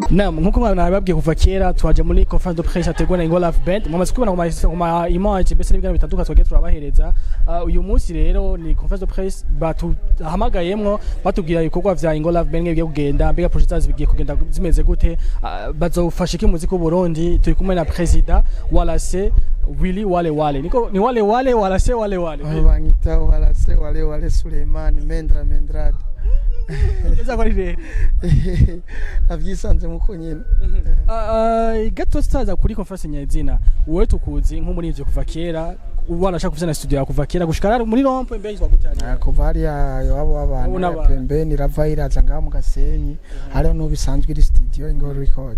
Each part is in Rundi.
Naam, nkuko nababwiye kuva kera, twaje muri conférence de presse yateguwe na Ingo Live Band. Mwamaze kubibona ku ma image mbese n'ibiganiro bitandukanye twagiye turabahereza. Uyu munsi rero ni conférence de presse batuhamagayemwo, batubwira ibikorwa vya Ingo Live Band bigiye kugenda, mbega projet zazo bigiye kugenda zimeze gute, bazofasha iki muziki w'u Burundi. Turi kumwe na président Walase Willy Wale Wale. Niko ni Wale Wale, Walase Wale Wale. Banyita Walase Wale Wale Suleiman Mendra Mendrad. Eza ko ari rero. Navyisanze muko nyene. Gato tutaza kuri conférence nyazina, wowe tukuzi nk'umuririmbyi kuva kera, wanashaka kufisa na studio yawe kuva kera gushika rero muri rompo mbere yitwa gute hariya? Ah, kuva hariya iwabo w'abantu Ubu hariya pembeni irava iraza ngaha mu Gasenyi, hariho n'ubu isanzwe iri studio Ingo Record.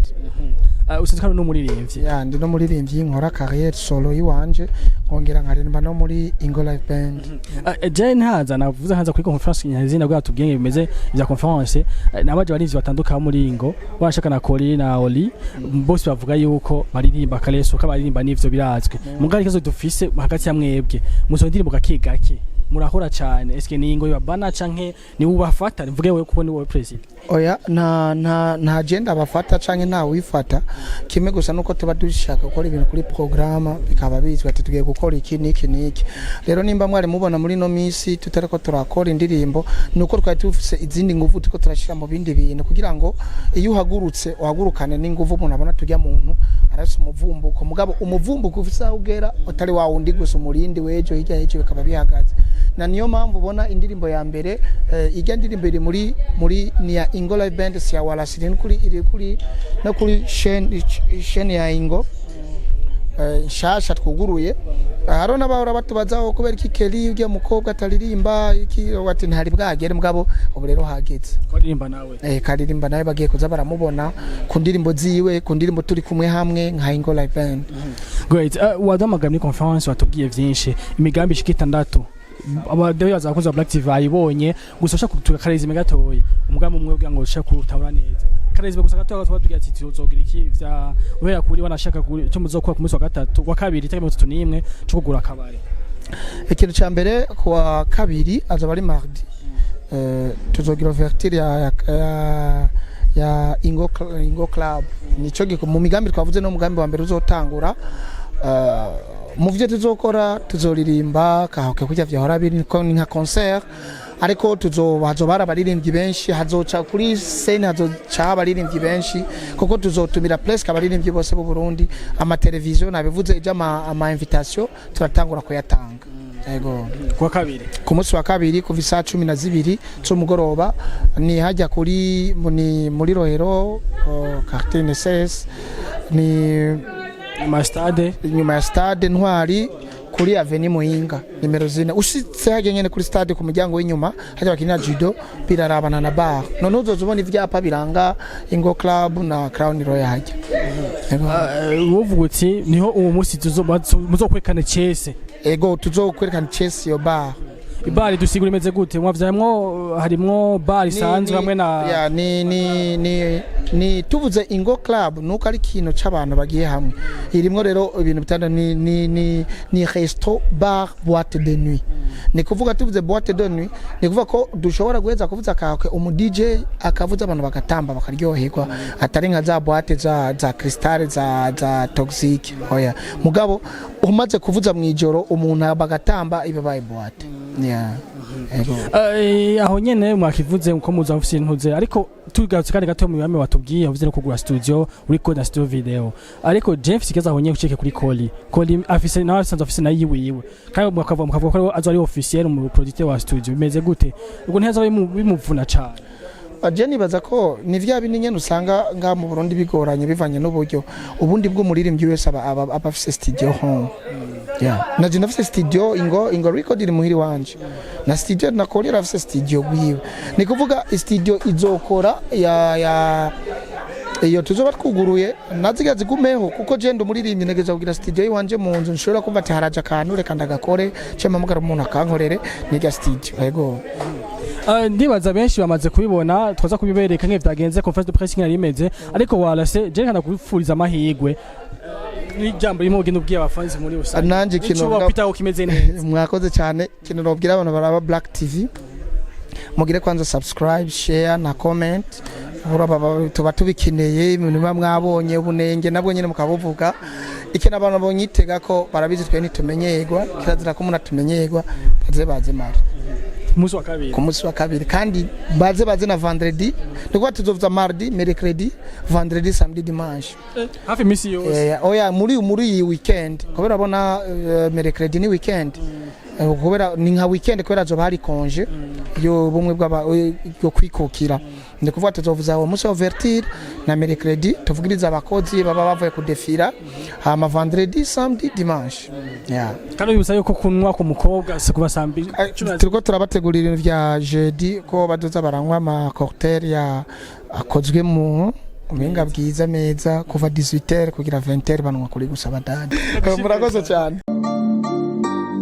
Usanzwe kandi n'umuririmbyi. Ya, ndi n'umuririmbyi, nkora carrière solo yiwanje, nkongera nkaririmba no muri Ingo Live Band. Je ntaza navuze nkaza kuri conférence nyazina bwa tubwiye bimeze vya conférence, nabaje abaririmbyi batandukanye muri Ingo, wanashaka na Koli na Oli, bose bavuga yuko baririmba kaleso ko baririmba, n'ivyo birazwi. Mugari ikibazo dufise hagati ya mwebwe, muzo ndirimbo gake gake, murahora cyane. Eske ni Ingo ibabana canke ni ubafata? Mvuge wewe kuko ni wowe président. Oya, nta agenda bafata canke nta wifata. Kimwe gusa nuko tuba dushaka gukora ibintu kuri programme, bikaba bizwi ati tugiye gukora iki n'iki n'iki. Rero nimba mwari mubona muri no misi tutariko turakora indirimbo, nuko twari dufise izindi nguvu turiko turashira mu bindi bintu, kugira ngo iyo uhagurutse uhagurukane n'inguvu. Umuntu abona tujya muntu arafise umuvumbuko, mugabo umuvumbuko ufise aho ugera, utari wa wundi gusa umurindi w'ejo hirya y'ejo bikaba bihagaze. Na niyo mpamvu ubona indirimbo ya mbere, ijya ndirimbo iri muri ni ya Ingo Live Band, si ya Walasi. Iri kuri no kuri chaîne ya Ingo nshasha twuguruye. Hariho n'abahora batubazaho kubera iki Kelly ujya mukobwa ataririmba iki, ati ntari bwagere, mugabo ubu rero hageze. Kuririmba nawe. Karirimba nawe, bagiye kuza baramubona ku ndirimbo ziwe, ku ndirimbo turi kumwe hamwe nka Ingo Live Band. Great. Waduhamagaye muri conférence, watubwiye vyinshi, imigambi ishika itandatu. Abadewe bazakunze Black TV bayibonye gusa, ushaka tukakarezime gatoya, umugambi umwe kugira ngo ushaka kuwutabura neza, karezime gusa gatoya, twatubwiye ati tuzogira iki vya uhera kuri wanashaka kuri cyo muzokora ku munsi wa gatatu, wa kabiri, itariki 31, cyo kugura akabari. Ikintu cya mbere, kuwa kabiri azaba ari mardi, tuzogira ouverture ya Ingo Club. Nico mu migambi twavuze, no mugambi wa mbere uzotangura. Mu vyo tuzokora, tuzoririmba karaoke kurya vyahora biri, ko ni nka concert, ariko tuzoba hazoba hari abaririmbyi benshi, hazoca kuri scène hazoca abaririmbyi benshi, kuko tuzotumira presque abaririmbyi bose b'u Burundi. Amateleviziyo nabivuze ije, ama invitation turatangura kuyatanga. Yego. Kuwa kabiri. Ku munsi wa kabiri kuva isaha 12 z'umugoroba, ni hajya kuri ni muri Rohero, quartier NSS, ni nyuma ya stade. Inyuma ya stade Ntwari, kuri Avenue Muyinga nimero 4. Ushitse hajya nyene kuri stade, ku muryango w'inyuma hajya bakinira judo, birarabana na bar. None uzoza ubona ivyapa biranga Ingo Club na Crown Royal hajya. Yego. Wovuga uti niho uwo munsi muzokwerekana cese. Ego, tuzokwerekana chess yo bar. Ibari dusigura imeze gute? Mwavyamwo harimwo bar isanzwe hamwe na Ya, ni tuvuze Ingo Club nuko ari ikintu c'abantu bagiye hamwe. Irimwo rero ibintu bitandukanye, ni resto, bar, boîte de nuit. Ni kuvuga tuvuze boîte de nuit, ni kuvuga ko dushobora guheza kuvuza karaoke, umu DJ akavuza, abantu bagatamba bakaryoherwa, atari nka za boîte za cristal, za toxic, oya. Mugabo umaze kuvuza mu ijoro umuntu bagatamba, ibabaye boîte, yeah. Ego. Aho nyene mwakivuze uko muza mufise intuze, ariko tugarutse kandi gato mu migambi watubwiye, uvuze no kugura studio record na studio video, ariko James ikibazo aho nyene uceke kuri Koli. Koli afise nawe asanzwe afise nayo yiwiwe, kandi mukavuga ko azo ari officiel mu producteur wa studio. Bimeze gute ubwo? Ntihaza bimuvuna cane? Je nibaza ko ni vya bindi nyene usanga ngaha mu Burundi bigoranye bivanye n'uburyo. Ubundi bw'umuririmbyi wese aba afise studio home, yeah. Na je ndafise studio, Ingo Record iri muhiri wanje, na studio na Koli arafise studio gwiwe. Ni kuvuga studio izokora ya iyo tuzoba twuguruye, naziga zigumeho, kuko je ndi umuririmbyi, ntegeza kugira studio yiwanje mu nzu, nshobora kumva ati haraje akantu, reka ndagakore, ce mpamagara umuntu akankorere niga studio. Yego. Ndibaza benshi bamaze kubibona, twaza kubibereka nk'iyo vyagenze, conférence de presse nk'iyo imeze. Ariko warase je nkana kubifuriza amahirwe n'ijambo rimwe ugenda ubwiye abafanzi muri rusange. Nanje ikintu Ico wakwitaho kimeze neza. Mwakoze cyane. Ikintu nobwira abantu baraba Black TV, mugire kwanza subscribe, share na comment. Tuba tubikeneye ibintu muba mwabonye ubunenge nabwo nyene mukabuvuga. Ikintu abantu bonyitega ko barabizi, twe ntitumenyerwa, kirazira ko umuntu atumenyerwa. Baze baze mari Umunsi wa kabiri. Ku munsi wa kabiri, kandi baze baze na vendredi. Ni ukuvuga tuzovuza mardi, mercredi, vendredi, samedi, dimanche. Hafi iminsi yose. Oya, muri iyi weekend, kubera abona mercredi ni weekend. Kubera ni nka weekend, kubera zoba hari congé yo bumwe bw'aba yo kwikukira. Ni kuvuga tuzovuza uwo munsi wa ouverture na mercredi, tuvugiriza abakozi baba bavuye kudefira, hama vendredi, samedi, dimanche, yeah. Kandi bibutsa yuko kunywa ku mukobwa si kuva saa mbiri cumi na Turiko turabategurira ibintu vya jeudi, ko bazoza baranywa ama cocktail ya akozwe mu buhinga bwiza meza kuva 18h kugira 20h, banwa kuri gusa badade. Murakoze cyane.